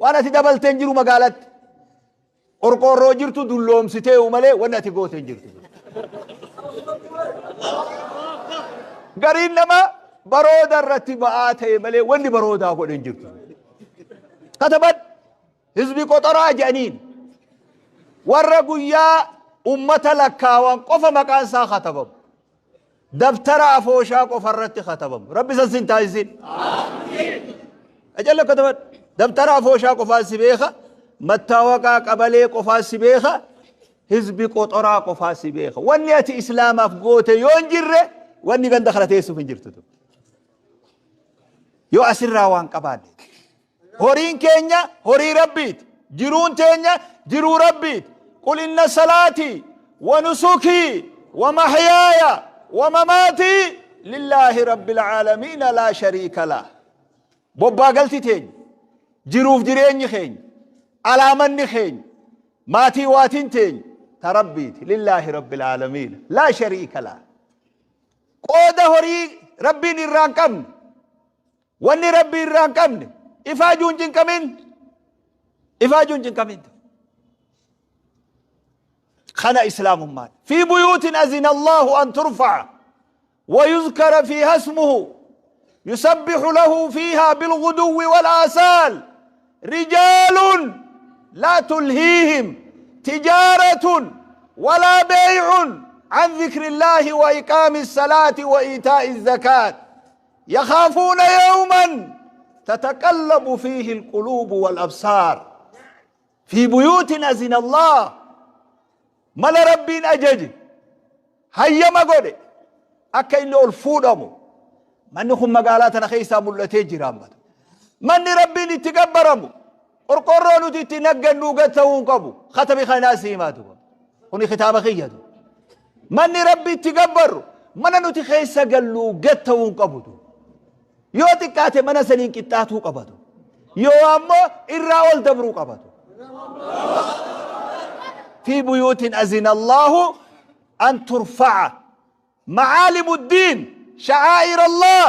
Waan ati dabalte hin jiru magaalatti. Qorqoorroo jirtu dulloomsitee malee wanni ati goote hin jirtu. Gariin nama barooda irratti ba'aa ta'e malee wanni baroodaa godhe hin jirtu. Kataban hizbi qoxoraa jedhaniin warra guyyaa ummata lakkaawan qofa maqaan isaa katabamu. Dabtara afooshaa qofa irratti katabamu. Rabbi san sin taasisin. Qacello katabadhu. Dabtara afooshaa qofaan si beeka. Mattaawaqaa qabalee qofaan si beeka. Hizbi qoxoraa qofaan si beeka. Wanni ati islaamaaf goote yoo hin jirre wanni ganda kana teessuuf hin jirtu. Yoo asirraa waan qabaanne. Horiin keenya horii Rabbiiti. Jiruun teenya jiruu Rabbiiti. Qul inna salaatii wa nusukii wa mahyaaya wa mamaatii lillaahi rabbil aalamiina laa shariika lah. Bobbaa galti teenya, jiruuf jireenyi keenya, alaamanni keenya, maatii waatiin teenya ta Rabbiiti. Lillaahi rabbil aalamiina laa shariika lah. Qooda horii Rabbiin irraa hin qabne Wanni Rabbi irraa hin qabne ifaajuu hin cinqamin. Ifaajuu hin cinqamin. Kana islaamummaan. Fi buyuutin azina Allahu an turfa'a wa yuzkara fiiha ismuhu yusabbihu lahu fiiha bilguduwwi wal aasaal rijaalun laa tulhiihim tijaaratun walaa beey'un an dhikri Illaahi wa iqaami salaati wa iitaa'i zakaat Yakhaafuuna yawman tataqallabu fiihi alquluubu wal absaar fii buyuutin azina Allah mana Rabbiin ajaje hayyama godhe akka inni ol fuudhamu manni kun magaalaa tana keessaa mul'atee jira ammata manni Rabbiin itti gabbaramu qorqorroo nuti itti naggannuu gad ta'uu hin qabu katabi kanaa si himaatu kuni kitaaba kiyyatu Manni Rabbi itti gabbarru mana nuti keessa galluu gad ta'uu hin qabutu. Yoo xiqqaate mana saniin qixxaatuu qabatu. Yoo ammoo irraa ol dabruu qabatu. Fi buyuutin azina Allahu an turfa'a macaalimu ddiin sha'aa'ir Allah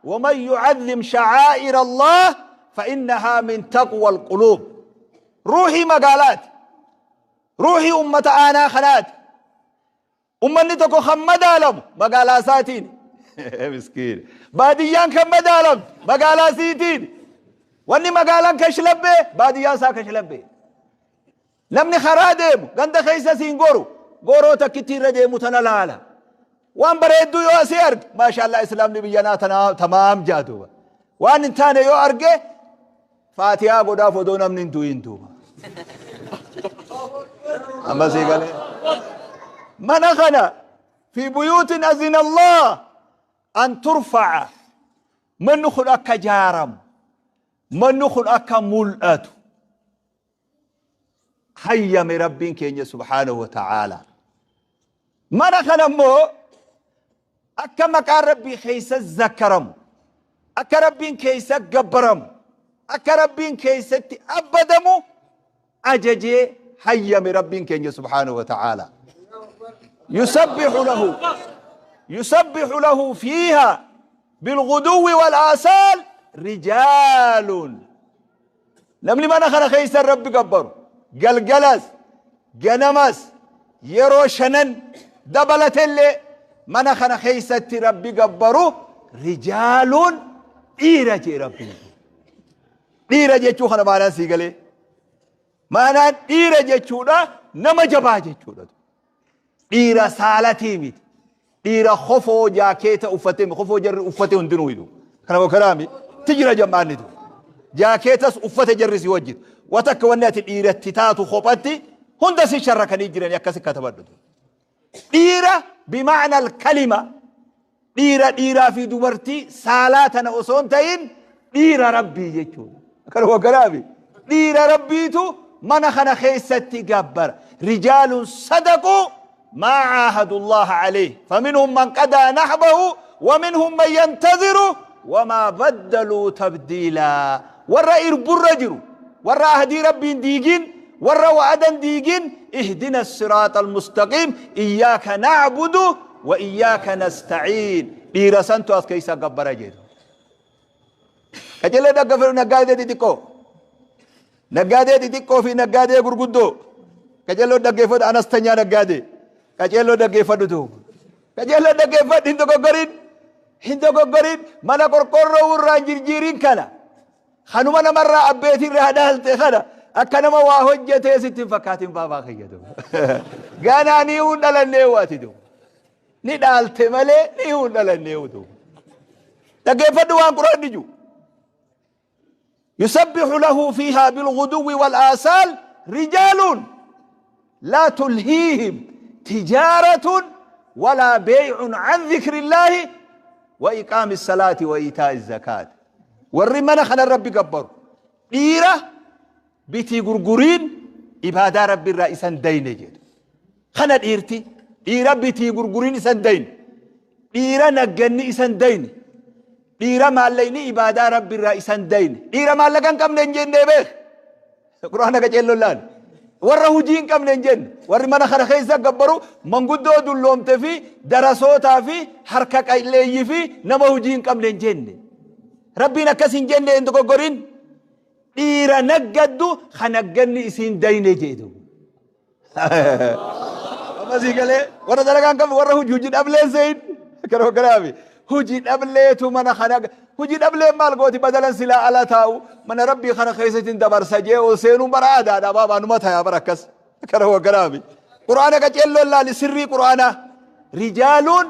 waman yucadhim sha'aa'ir Allah fa innahaa min taqwa alquluub. Ruuhii magaalaati. Ruuhii ummata aanaa kanaati. Ummanni tokko kan madaalamu magaalaa isaatiin. Miskiin. Baadiyyaan kan madaalamtu magaalaa isiitiin. Wanni magaalaan kashlabbee baadiyyaan isaa kashlabbee. Namni karaa deemu ganda keessa siin goru goroo takkitti irra deemu tana laala. Waan bareedduu yoo asii arge maashaallah islaamni biyyanaa tanaa tamaam jaa duuba. Waan hin taane yoo arge Faatihaa godhaaf odoo namni hin du'in duuba. Amma sii galee. Mana kana fi buyuutin azina Allah an turfa'a manni kun akka jaaramu manni kun akka mul'atu hayyame Rabbiin keenya subhaanahu wa ta'ala. Mana kana immoo akka maqaan Rabbii keessa zakkaramu, akka Rabbiin keessa gabbaramu, akka Rabbiin keessatti abbadamu ajajee hayyame Rabbiin keenya subhaanahu wa ta'ala. Yusabbihu lahu yusabbihu lahu fiiha bilghuduwwi wal aasaal rijaalun Namni mana kana keessa Rabbi gabbaru galgalas ganamas yeroo shanan dabalatellee mana kana keessatti Rabbi gabbaru rijaaluun dhiira jee Rabbiin. Dhiira jechuu kana maanaan sii galee. Maanaan dhiira jechuudha nama jabaa jechuudha. Dhiira saalatii miti. Dhiira kofoo jaakeeta uffatee miti. Kofoo jarri uffate hundinuu hidhu. Kana wakaraami. Ti jira jam'aanni tu. Jaakeetas uffate jarri si wajjin. Watakka wanni ati dhiiratti taatu kophatti hunda si sharrakanii jiranii akkasi katabadhu. Dhiira bima'na al-kalima Dhiira dhiiraa fi dubartii saalaa tana osoo hin ta'in dhiira rabbii jechuudha. Kanuma kanaafi dhiira rabbiitu mana kana keessatti gabbara. Rijaalun sadaquu maa caahadu Allaha alayhi. Faminhum man qadaa nahbahu wa minhum man yantaziru wamaa baddaluu tabdiilaa. Warra irburra jiru, warra ahdii rabbiin diigin, warra wa'adan diigin, ihdina siraaxa almustaqiim, iyyaaka na'budu wa iyyaaka nasta'iin dhiira santu as keessa gabbara jedhu. Qajeelee dhagga fedhu naggaadee xixiqqoo. Naggaadee xixiqqoo fi naggaadee gurguddoo qaceelloo dhaggeeffadhu anastanyaa naggaadee qaceelloo dhaggeeffadhu duuba. Qaceelloo dhaggeeffadhu hin dogoggorin hin dogoggorin mana qorqorroo irraa hin jirjiirin kana. Kanuma namarraa abbeetii irraa dhaalte kana akka nama waa hojjetee sitti hin fakkaatin baabaa kiyya duuba. Ganaa ni hin dhalannee waati duuba. Ni dhaalte malee ni hin dhalannee duuba. Dhaggeeffadhu waan quraanni jiru. Yusabbihu lahu fiihaa bilghuduwwi wal aasaal rijaaluun laa tulhiihim tijaaratun walaa beey'un an dhikrillaahi wa iqaami salaati wa iitaa'i zakaat. Warri mana kana Rabbi gabbaru dhiira bitii gurguriin ibaadaa Rabbi irraa isan dayne jedhu. Kana dhiirti dhiira bitii gurguriin isan dayne dhiira nagganni isan dayne Dhiira maallaqni ibaadaa Rabbi irraa isan dayne. Dhiira maallaqa hin qabne hin jenne beek. Qur'aana qaceelloon laali. Warra hujii hin qabne hin jenne. Warri mana kana keessa gabbaru manguddoo dulloomte fi darasootaa fi harka qalleeyyii fi nama hujii hin qabne hin jenne. Rabbiin akkas hin jenne hin dogoggorin. Dhiira naggaddu ka nagganni isiin dayne jedhu. Amma sii galee warra dalagaa hin qabne warra hojii hojii dhableen seeyin kana kanaafi hojii dhableetu mana kana hojii dhableen maal gooti badalan silaa ala taa'u mana rabbii kana keessatti hin dabarsa jee ol seenuun bara aadaadha baabaa numa tayaa bara akkas kana kanaafi quraana qaceelloon laali sirrii quraanaa rijaaluun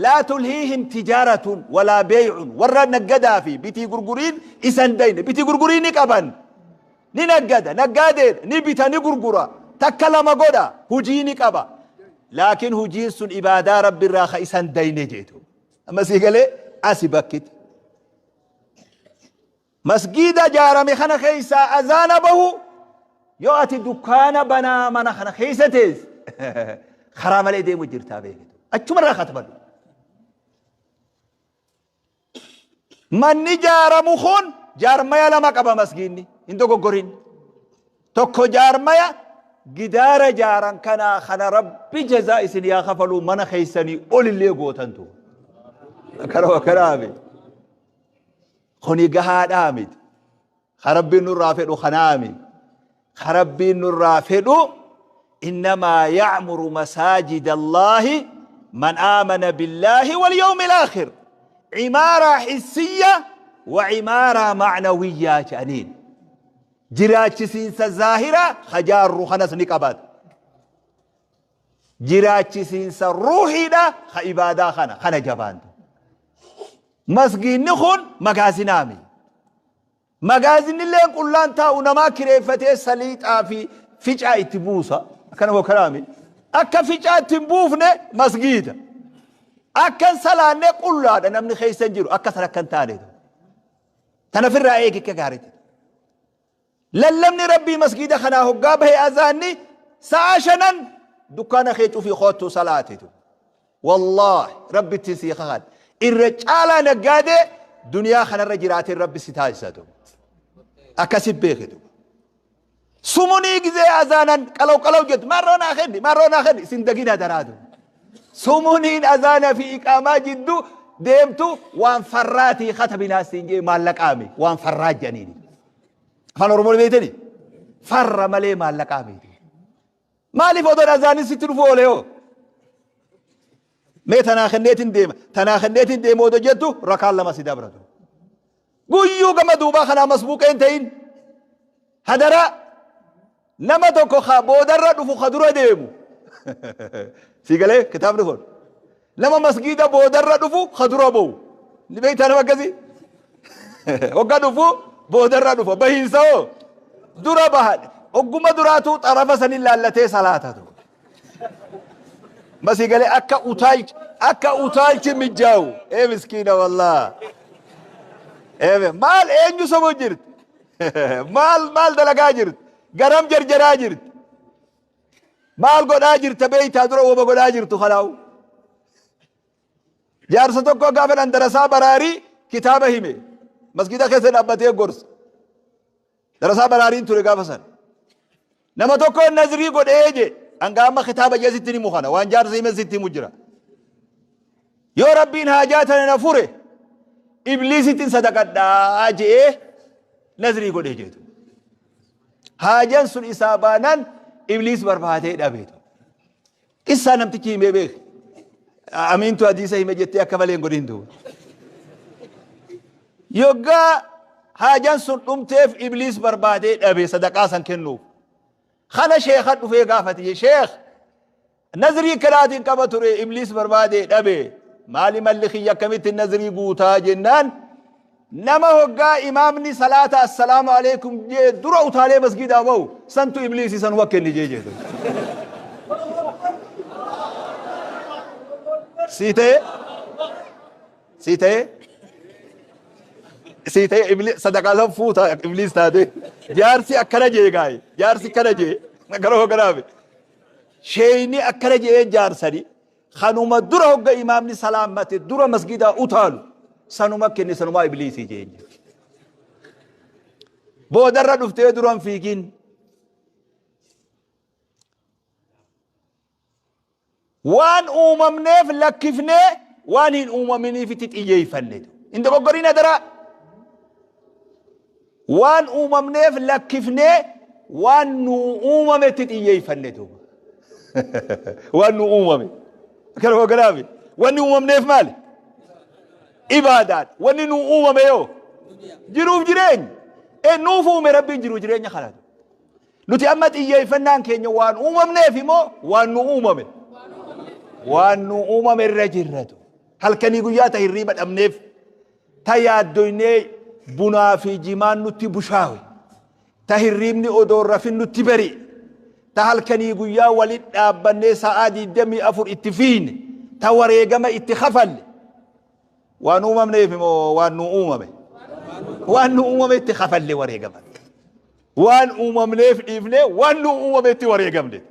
laa tulhiihim tijaaratun walaa beey'un warra naggadaa fi bitii gurguriin isan dayne bitii gurgurii ni qaban Ni naggada, naggaadeedha, ni bita, ni gurgura, takka lama godha, hujii ni qaba. Laakiin hujiin sun ibaadaa Rabbi irraa ka isan dayne jeetu. Amma sii galee asi bakkiti. Masgiida jaarame kana keessaa azaana bahu yoo ati dukkaana banaa mana kana keessa teesse karaa malee deemu jirtaa beekitu. Achumarraa katabadhu. Manni jaaramu kun jaarmaya lama qaba masgiinni hin dogoggorin. Tokko jaarmaya gidaara jaaran kanaa kana rabbi jazaa isin yaa kafaluu mana keessanii olillee gootantu. Kana kanaami. Kuni gahaadhaa miti. Ka Rabbiin nurraa fedhu kanaami. Ka Rabbiin nurraa fedhu innamaa ya'muru masaajida Allaahi man aamana billaahi wal yawmil aakhir. Cimaaraa hissiyya wa cimaaraa ma'nawiyyaa jedhaniin. Jiraachisiinsa zaahiraa ka jaarru kanas ni qabaata. Jiraachisiinsa ruuhiidha ka ibaadaa kana kana jabaantu. Masgiinni kun magaazinaami. Magaazinnilleen qullaan taa'u namaa kireeffatee saliixaa fi ficaa itti buusa. Akkana moo kanaami? Akka ficaa itti hin buufne masgiida. Akka hin salaanne qullaadha namni keessa hin jiru. Akka san akka hin taane. Tana ofirraa eegi akka gaariitti. Lallabni Rabbii masgiida kanaa hoggaa bahe azaanni sa'a shanan dukkaana kee cufii koottuu salaatitu. Wallaahi Rabbitti sii kakadha. Irra caalaa naggaadee duniyaa kanarra jiraateen Rabbi si taasisatu. Akkasi beekitu. Sumunii gizee azaanan qalaw qalaw jettu maarroo naa kenni maarroo naa kenni isin dagina daraatu. Sumuniin azaana fi iqaamaa jiddu deemtu waan farraatii katabinaa siin jee maallaqaami waan farraa jedhaniini. Afaan Oromoo beektani? Farra malee maallaqaa miti. Maaliif odoon azaanin sitti dhufu oole hoo? Mee tanaa kenneetiin deema. Tanaa kenneetiin deema odoo jettu rakaan lama si dabratu. Guyyuu gama duubaa kanaa masbuuqeen ta'in. Hadaraa nama tokko ka boodarra dhufu ka dura deemu. Sii galee kitaabni kun. Nama masgiida boodarra dhufu ka dura ba'u. Ni beektaa nama akkasii? Hogga dhufu boodarra dhufa. Bahiinsa hoo? Dura baha. Ogguma duraatuu xarafa sanin laallatee salaatatu. Masii galee akka utaalchi akka utaalchi mijjaawu. Ee miskiina wallaa. Ee maal eenyu sobu jirti? Maal maal dalagaa jirti? Garam jarjaraa jirti? Maal godhaa jirta beeytaa dura wama godhaa jirtu kanaawu. Jaarsa tokko gaafa dhan darasaa baraarii kitaaba hime. Masgiida keessa dhaabbatee gorsa. Darasaa baraariin ture gaafa san. Nama tokko nazrii godhee je hanga amma kitaaba jee sitti himu kana waan jaarsa hime sitti himu jira. Yoo rabbiin haajaa tana na fure ibliisittiin sadaqadhaa je'ee nazrii godhee jeetu. Haajan sun isaa baanaan ibliis barbaadee dhabe. Qissaa namtichi himee beeke. Amiintu hadiisa hime jettee akka malee hin godhin duuba. Yoggaa haajan sun dhumteef ibliis barbaadee dhabe sadaqaa san kennuuf. Kana sheekha dhufee gaafate sheekh nazrii kanaatiin qaba ture ibliis barbaadee dhabe maali malli kiyya akkamitti nazrii guutaa jennaan nama hoggaa imaamni salaata assalaamu alaikum jee dura utaalee masgiidaa bahu santu ibliisi sanuma kenni jee jedhe. Sii ta'e sii ta'e sii ta'e ibli sadaqaa san fuuta ibliis taate jaarsi akkana jee gaayi jaarsi akkana jee gara hogganaafi sheeyni akkana jee jaarsani kanuma dura hogga imaamni salaammate dura masgidaa utaalu sanuma kenne sanumaa ibliisii jeen boodarra dhuftee duran fiigin. Waan uumamneef lakkifnee waan hin uumaminiif itti xiyyeeffanne. Hin dogoggoriin adaraa. Waan uumamneef lakkifnee waan nu uumame itti xiyyeeffanne duuba. Waan nu uumame. Kana hogganaafi. Wanni uumamneef maali? Ibaadaadha. Wanni nu uumame yoo? Jiruuf jireenya. E nuuf uume Rabbiin jiruuf jireenya kana. Nuti amma xiyyeeffannaan keenya waan uumamneef moo waan nu uumame? Waan nu uumame irra jirratu. Halkanii guyyaa ta hirriiba dhabneef, ta yaaddoynee bunaa fi jimaan nutti bushaawe, ta hirriibni odoo rafin nutti bari'e, ta halkanii guyyaa walit dhaabbannee sa'aa 24 itti fiine, ta wareegama itti kafalle. Waan uumamneef moo waan nu uumame? Waan nu uumame itti kafalle wareegama. Waan uumamneef dhiifnee waan nu uumame itti wareegamne.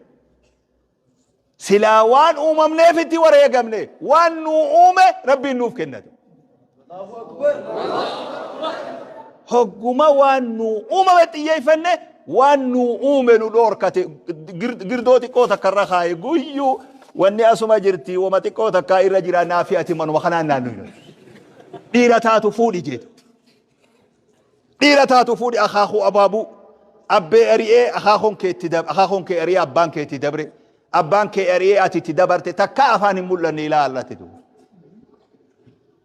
Silaa waan uumamneef itti wareegamne waan nu uume Rabbiin nuuf kennate. Hogguma waan nu uumame xiyyeeffanne waan nu uume nu dhoorkate girdoo xiqqoo takka irra kaaye guyyuu wanni asuma jirti wama xiqqoo takka irra jira naafi ati manuma kanaan naannu dhiira taatu fuudhi jeetu. Dhiira taatu fuudhi akaakuu abaabuu abbee ari'ee akaakuun kee itti dab akaakuun kee ari'ee abbaan kee itti dabre abbaan kee ari'ee ati itti dabarte takka afaan hin mul'anne ilaa allatti duuba.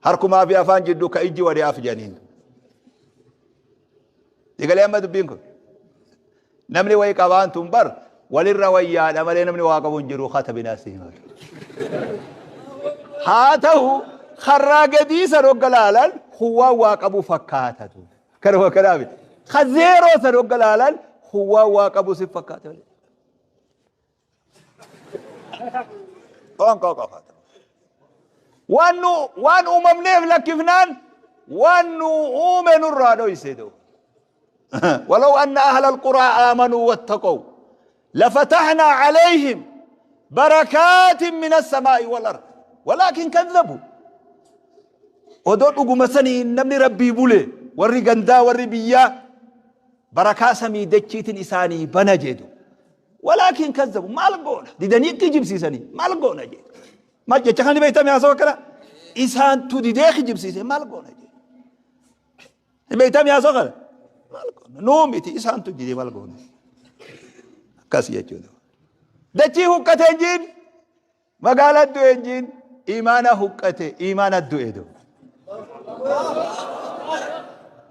Harkumaa fi afaan jidduu ka ijji wali af jedhaniin. Digalee amma dubbiin kun. Namni wayi qabaan tun bar walirra wayyaadha malee namni waa qabu hin jiru katabinaa si hima. Haa ta'u karraa gadii san hogga laalan huwwaan waa qabu fakkaatatu. Kanuma kanaa miti. Ka zeeroo san hogga laalan huwwaan waa qabu si fakkaata. Qoonqoo qofa. Waan nu waan uumamneef lakkifnaan waan nu uume nurraa dhoyse duuba. ولو أن أهل القرى آمنوا واتقوا لفتحنا عليهم بركات من السماء والأرض ولكن كذبوا odoo dhuguma sanii namni rabbii bule warri gandaa warri biyyaa barakaa samii dachiitin isaanii bana jedhu walaakin kazzabu maal goona didanii kijibsiisanii maal goona jedhu maal jecha kana ni beektame haasawa akkana isaantu didee kijibsiise maal goona jedhu Ni beektaa mi'aa kana? Maal goona? Nuu miti isaantu jire maal goona? Akkas jechuudha. Dachii huqqate hin jiin magaalaa du'e hin jiin imaana huqqate imaana du'e du'e.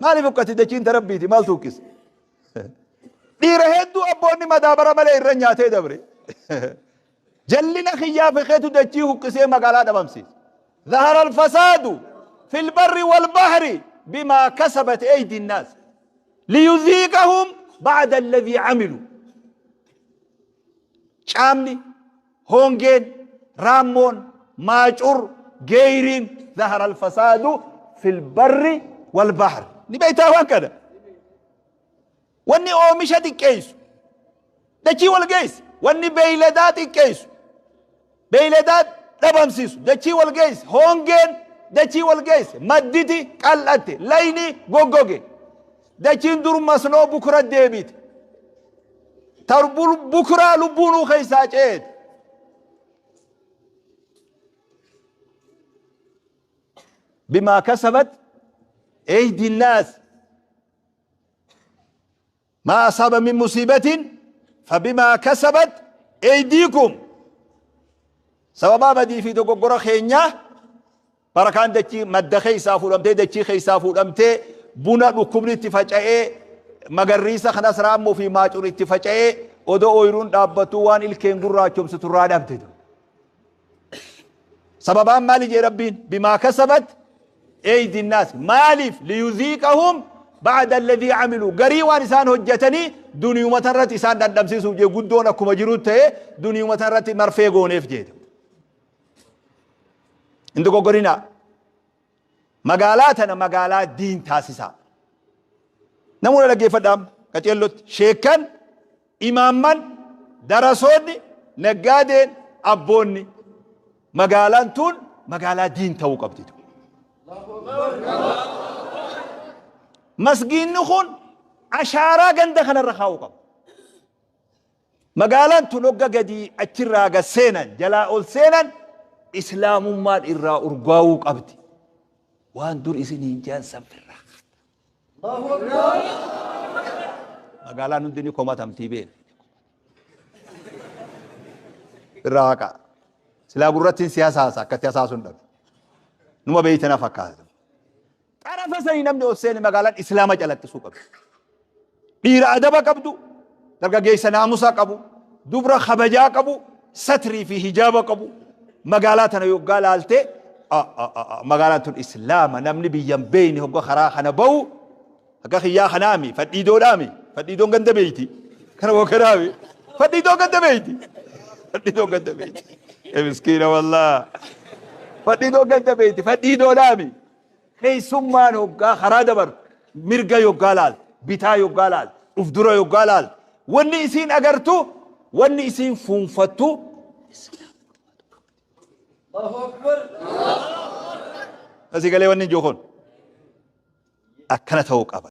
Maaliif huqqate dachiin tarabbiiti maaltu huqqise? Dhiira hedduu abboonni madaabara malee irra nyaatee dabre. Jallina kiyyaa fi keetu dachii huqqisee magaalaa dhabamsiise. Zahara alfasaadu fil barri wal bahri bimaa kasabat eydi nnaas liyuziiqahum ba'da alladhii amilu. Caamni, hongeen, raammoon, maacur, geeyriin zahara alfasaadu fil barri wal bahri. Ni beektaa waan kana? Wanni oomisha xiqqeessu dachii wal geessi. Wanni beeyladaa xiqqeessu beeyladaa dhabamsiisu dachii wal geessi. Hongeen dachii wal geesse. Madditi qal'atte. Layni goggoge. Dachiin dur masnoo bukura deebite. Tar bukuraa lubbuunuu keessaa ceete. Bimaa kasabat eydi naas. Maa asaaba min musiibatin fabimaa kasabat eydiikum. Sababaa badii fi dogoggora keenyaa barakaan dachii madda keessaa fuudhamtee, dachii keessaa fuudhamtee, buna dhukkubni itti faca'ee, magarriisa kanas raammoo fi maacur itti faca'ee, odoo ooyiruun dhaabbattuu waan ilkeen gurraachomsitu irraa dhabde. Sababaan maali jee Rabbiin? Bimaa kasabat eeydi naas. Maaliif? Liyuziiqahum ba'da alladhii amiluu. Garii waan isaan hojjetanii duniyuma irratti isaan dhandhamsiisuuf jee, guddoon akkuma jiru ta'e duniyuma irratti marfee gooneef jeete. Hin dogoggorinaa. Magaalaa tana magaalaa diin taasisaa. Namoota dhaggeeffadhaa qaceellotti. Sheekkan, imaamman, darasoonni, naggaadeen, abboonni. Magaalaan tun magaalaa diin ta'uu qabdi. Masgiinni kun ashaaraa ganda kanarra kaa'uu qaba. Magaalaan tun hogga gadii achirraa gad seenan, jalaa ol seenan, islaamummaan irraa urgaa'uu qabdi. Waan dur isiniin jaan san firraa. Magaalaan hundi ni komatamtii beena. Irraa haqa. Silaa gurrattiin si hasaasa, akkatti hasaasuun dhabe. Numa beeytana fakkaata. Xarafa sanii namni ol seene magaalaan islaama calaqqisuu qabdi. Dhiira adaba qabdu, dargaggeessa naamusa qabu, dubra kabajaa qabu, satrii fi hijaaba qabu. Magaalaa tana yoggaa laalte, magaalaan tun islaama, namni biyyan beeyne hogga karaa kana bahu akka kiyyaa kanaami fadhiidoodhaami, fadhiidoon ganda beeyti kana hogganaami, fadhiidoon ganda beeyti, fadhiidoon ganda beeyti, miskiina wallaa, fadhiidoon ganda beeyti, fadhiidoodhaami. Keessummaan hoggaa karaa dabartu mirga yoggaa laaltu, bitaa yoggaa laaltu, uf dura yoggaa laaltu, wanni isiin agartu, wanni isiin fuunfattu. Asii galee wanni ijoo kun akkana ta'uu qaba.